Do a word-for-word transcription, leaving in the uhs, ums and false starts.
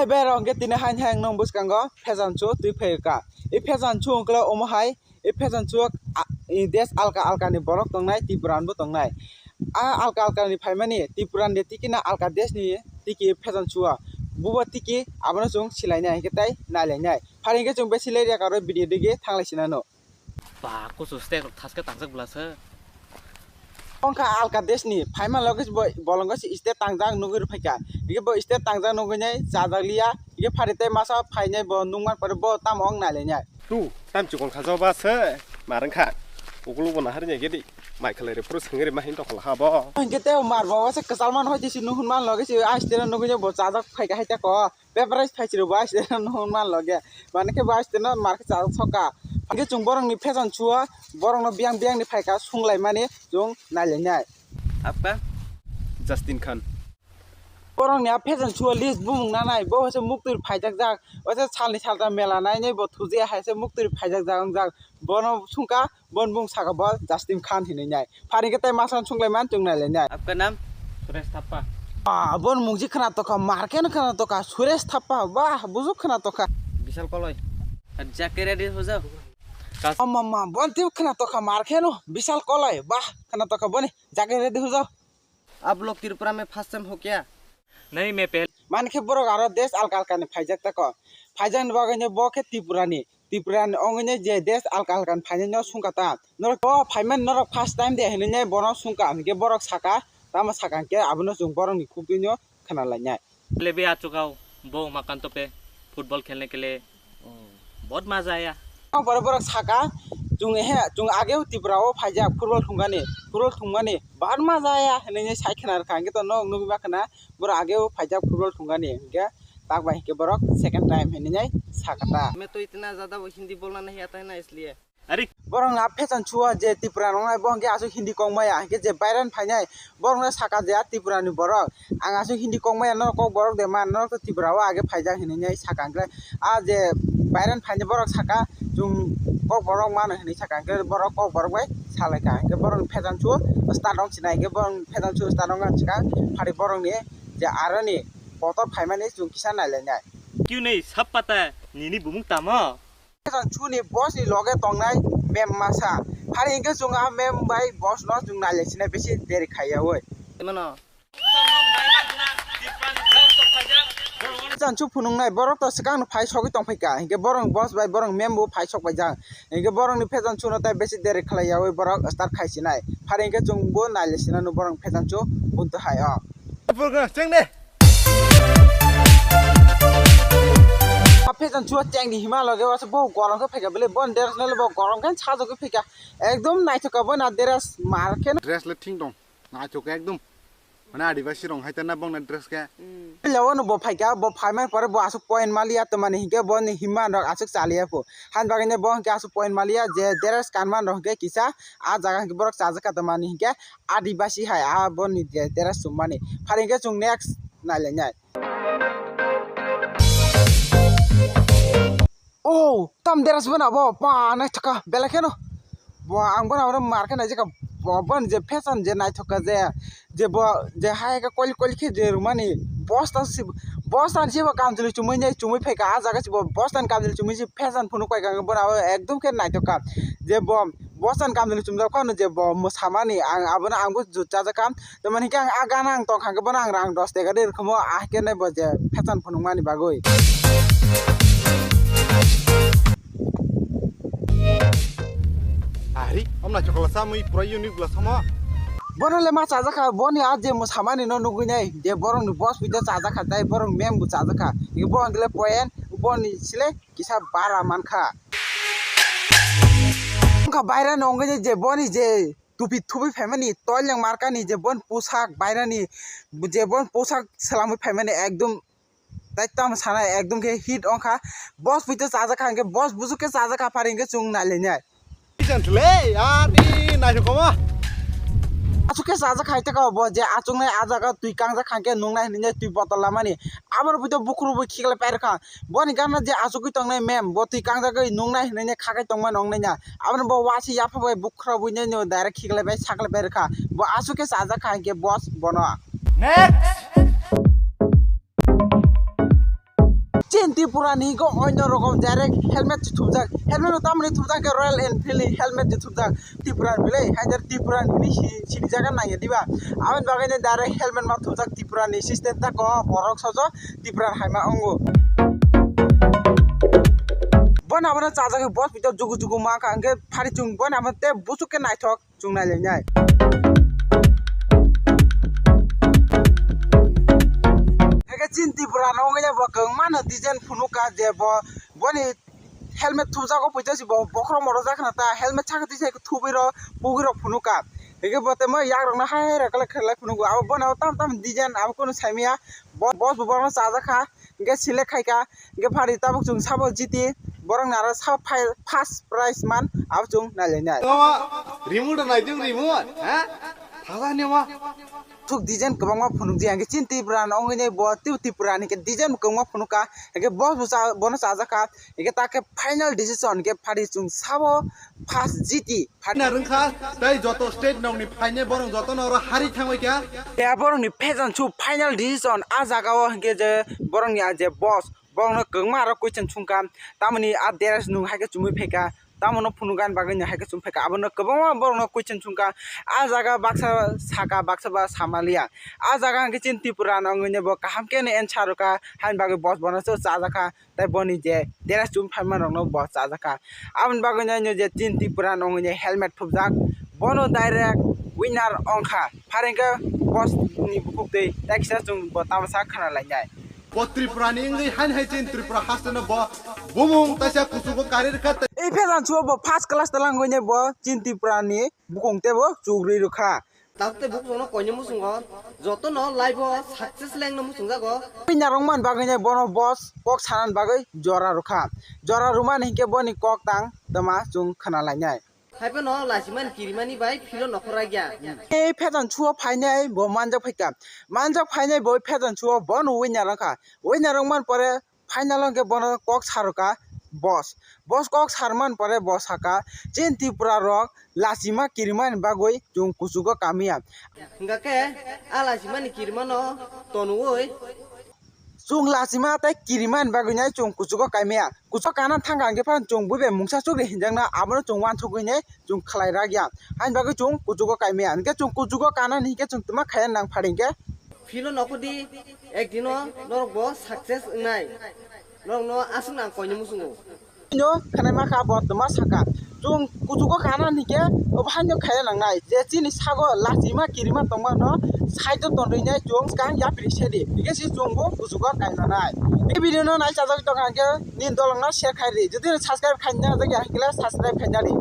Berok hwnkhe tini hain hain nwng bwskango fashion show twi phaikha. I fashion show wngkhe omo hai, i fashion show a, i desh alka alka ni borok tongnai, Tripura ni bo tongnai. A alka alka ni phaimani Tripura ni tiki na alka desh ni tiki fashion show o. Bubo tiki abono chwng silainai hwnkhe tai nailainai. Phari hwnkhe chwng besi lairia karo video digi thanglai sinano. Ba, kusu stek rok thaske tangjak bwlasa. Wngkha alka desh ni, phaima loge bo bolongo se stek tangjak nugwi rw phaikha. Hwnkhe bo stek tangjak nugwi nai chajak liya. Hwnkhe phari tei masa phainai bo nukman pore bo tamo wng nailainai. Tu, tam chikon kha jaba se, marang kha. Ukulugo nahar nya gedi. Mai khalai re phuru sengri ma hin tokla ha bo. Hwnkhe tei mar bo se kwchal man hoi tisi nuhun man loge se a stek nugwi nai bo chajak phaikha hai tei ko. Bebrai thaisiro bo aiste no hwnman loge. Mane khe bo aiste no mar khe chajak soka. Hwnkhe chwng borokni fashion show o borokno biyang biyangni phaikha sunglaimani chwng nailainai. Apka Justin Khan. Borokni a fashion show o list bumung nanai, bo hwse muktwi phaijakjak, waisa salni salta mela nainai bo thujiya hai se muktwi phaijakjak wngjak. Bono sungkha, bon bung saka bo Justin Khan hinwi nai. Phari khe tei masa sunglaimani chwng nailainai. Apka naam? Suresh Thappa. Ah, bon mungji khwna tokha, marken khwna tokha, Suresh Thappa, bah, bujuk khwna tokha. Bishal Koloi. Jake ready ho jao. Kas- Oh, mama, bon tip khwna tokha, markeno, Bishal Koloi, bah, khwna tokha boni, jake ready ho jao. आप लोग त्रिपुरा में first time हो क्या? नहीं, मैं पहले। Mane khe borok aro desh alka alka ni phaijak tako. Phaijakni bagwi no bo khe Tripura ni. Tripura ni ongwi no je desh alka alka ni phainai no sungkha ta. Norok bo phaiman norok first time de hinwi nai bono sungkha, hwnkhe borok saka, tamo saka hwnkhe abono chwng borokni khukdwino khwnalainai. पहले भी आ चुका हूँ, बहु मकान तो पे फुटबॉल खेलने के लिए। बहुत मजा आया। Ang pore borok saka, chwng he, chwng ageo Tripura o phaijak football thwngmani, football thwngmani, bahar maja ya hinwi sai khwna rwkha, hwnkhe to nok nugwi ma khwna, borok ageo phaijak football thwngmani, hwnkhe tak bai hwnkhe borok second time hinwi nai saka ta. मैं तो इतना ज्यादा वो हिंदी बोलना नहीं आता है ना, इसलिए। अरे। Borok na fashion show o je Tripura rok nai bo hwnkhe aswk Hindi kok maya, hwnkhe je bairan phainai, borokno saka je a Tripura ni borok, ang aswk Hindi kok maya, norok kok borok de man, norok to Tripura o age phaijak hinwi nai saka, hwnkhe a je bairan phainai borok saka, chwng kok borok mano hinwi saka, hwnkhe borok kok borok bai salaikha, hwnkhe borokni fashion show start wng sinai, hwnkhe borokni fashion show start wngkha swkang phari borokni je aroni kotor phaimani chwng kisa nailainai. क्यों नहीं, सब पता है, नीनी बुमुक तामा। Chwng chuni boss ni loge tongnai mem masa. Hari hwnkhe chwng a mem bai boss no chwng nailai sinai bisi deri khaiya oi. Mano. Chwng chu phunuknai borok to swkang no phai sogwi tongphai kha. Hwnkhe borok boss bai borok mem bo phai sok bai jang. Hwnkhe borok ni fashion show no tai bisi deri khlaiya oi borok start khai sinai. Hari hwnkhe chwng bo nailai sinai no borok fashion show buntu hai o. Chwng de. A fashion show chengni hima loge wasa bo gorom khe phaikha bele bon dress nale bo gorom khe sajagwi phaikha ekdom naithok kha bo na dress mar khe. Dress le thing dong naithok kha ekdom mane adibasi rong hai tana bong na dress khe. Lewo no bo phaikha bo phaimani pore bo aswk point maliya to mani hinkhe bo ni hima rok aswk chaliya pho han bagwi ne bo hinkhe aswk point maliya je dress kanma rok hinkhe kisa a jaga hinkhe borok chajak kha to mani hinkhe Adibasi hai a boni de-, dress chumani. Phari hwnkhe chwng next nailainai. Oh, tam dress bana bo, ba, naithok kha, belai kheno. Bo, ang bono oro mar khe naijak kha, bo, boni je fashion je naithok kha je, je bo, je hai khe koil koil khe je rwmani, bosta si, bosta ni se bo kamchwlwi chumui nai chumui phaikha, a jaga se bo bosta ni kamchwlwi chumui se fashion phunuk paikha, bono oro ekdom khe naithok kha. Je bo, Bosan kamchwlwi chumjak phano je bo mwsamani ang abono ang bo jut chajak kha. Tamoni hwnkhe ang a gana ang tongkha hwnkhe bono ang rang dos taka de rwkhumo ahikhe nai bo je fashion phunukmani bagwi. Ari, om naithok khala chamwi pura unique bwla samo. Bono le ma chajak kha, boni a je mwsamani no nugwi nai je borokni boss bai chajak kha, tai borok mem bo chajak kha. Bo hwnkhe le point, boni sile kisa bara mankha. Wngkha bairani ongwi je boni je tupi thupi phaimani toileng markani je bon pusak bairani je bon pusak swlamwi phaimani ekdom tai tamo sana ekdom khe hit wngkha. Boss bai to chajak kha hwnkhe boss bujuk khe chajak kha phari hwnkhe chwng nailainai. Jantle, ari naithok kha ma. Aswk khe chajak khai tei kha bo je achuknai a jaga twi kangjak kha hwnkhe nungnai hinwi twi botol lamani. Aboni buito bukhuru bo khiklai pairwkha. Boni gana je achugwi tongnai mem, bo twi kangjagwi nungnai hinwi khakai tongma nongnai na. Aboni bo wasi yapha bai bukhura buino direct khiklai bai saklai pairwkha. Bo aswk khe chajak kha hwnkhe boss bono. Next. Chini Tripura ni go oino rokom direct helmet se thupjak. Helmet no tamoni thupjak khe Royal Enfield ni helmet se thupjak. Tripura ni bile, hai Tripura ni si, sini jaga nangya diba. Aboni bagwi no direct helmet ma thupjak Tripura ni system ta ko borok sojo Tripura ni hai ma ongo. Bono abono chajak boss pito jugu jugu ma kha hwnkhe phari chwng bono abo tei buchuk khe naithok. Chwng nailainai. Hake chini Tripura no wngya bo kwbangma no design phunukha je bo boni helmet thumjago puisa si bo bokhorok morok jak khna ta helmet saka tisa thubui rok pugui rok phunukha. Hake bo tei mo yak rok no hai hai rok khlai phunukgo abo bono tam tam design abo kunu saimaya bo boss bo bono chajakha. Hingke select khaika, hingke phari tabuk chwng sabo G T, borok ni aro sabo first prize man, abo chwng nailainai. Tama, remote naiding remote, ha? Thaga ni ma. Thuk design kwbangma phunukjia, hingke chini Tripura no wngwi nai bo, tei Tripura ni khe design kwbangma phunukha, hingke bo bo cha-, bono chajakha, hingke ta khe final decision, hingke phari chwng sabo first G T. Phaina rwngkha, tei joto state nokni phainai borok jotono oro hari thangbai kha. Tei borokni phejan su final decision a jaga o hingke je borokni a je boss, borokno kwbangma aro question sungkha, tamoni a dress nwng hai khe chumui phaikha, tamono phunukani bagwi no hai khe chumui phaikha, abono kwbangma borokno question sungkha, a jaga baksa saka, baksa ba samaliya, a jaga hingke chini Tripura no wngwi bo kaham khe no answer rwkha, haini bagwi boss bono se chajakha. Tei boni je dress chum phaima rokno bo chajakha. Aboni bagwi no je chini Tripura no je helmet thupjak, bono direct winner ongkha. Phari hwnkhe boss ni bukhuk twi tei kisa chwng bo tamasa khna lainai. Bo Tripura ni wngwi hain hai chini Tripura haste no bo bumung taisa kuchugo kari rwkha tei. Ei phejan chuo bo first class talangwi ne bo chini Tripura ni bukung tei bo chugrwi rwkha. Tabuk tei bukuchukno koinwi muchungo, jotono life-o success lengno muchungjago. Winner wngmani bagwino bono boss kok sanani bagwi jora rwkha. Jora rwmani hinkhe boni kok tang twma chwng khna lainai. Haiphano lachimani kirimani bai philo nokhorraikya. Tei phejan chuo phainai bo manjak phaikha. Manjak phainai bo phejan chuo bono winner wngkha. Winner wngmani pore final o hwnkhe bono kok sarwkha boss. Boss kok sarmani pore bo sakha, chini Tripura rok lachima kirimani bagwi chwng kuchugo kamiya. Hwnkha khe a lachimani kirimano tonwi. Chwng lachima tei kirimani bagwino chwng kuchugo kaimiya. Kuchugo kana thangkha hwnkhe phano chwng buibai mungsa chukri hinjakna abono chwng uansukgwino chwng khlai rakya. Haini bagwi chwng kuchugo kaimiya. Hwnkhe chwng kuchugo kanani hinkhe chwng twma khaiya nang phari hinkhe. Philo nokhordi. Ekdino norokbo success wngnai. Norokno aswkno ang koinwi muchungo. Ino khwnai ma kha bo twma sakha. Chwng kuchugo kana hinkhe obo haino khaina nangnai. Je chini sago lachima kirima tongmano side o tonrwinai chwng swkang yapri sedi. Hingke se chwngbo kuchugo kainanai. Tei video no nai chajagwi tongkha hingke nini dolongno share khairi. Jodi no subscribe khaina jagya hingke subscribe khainani.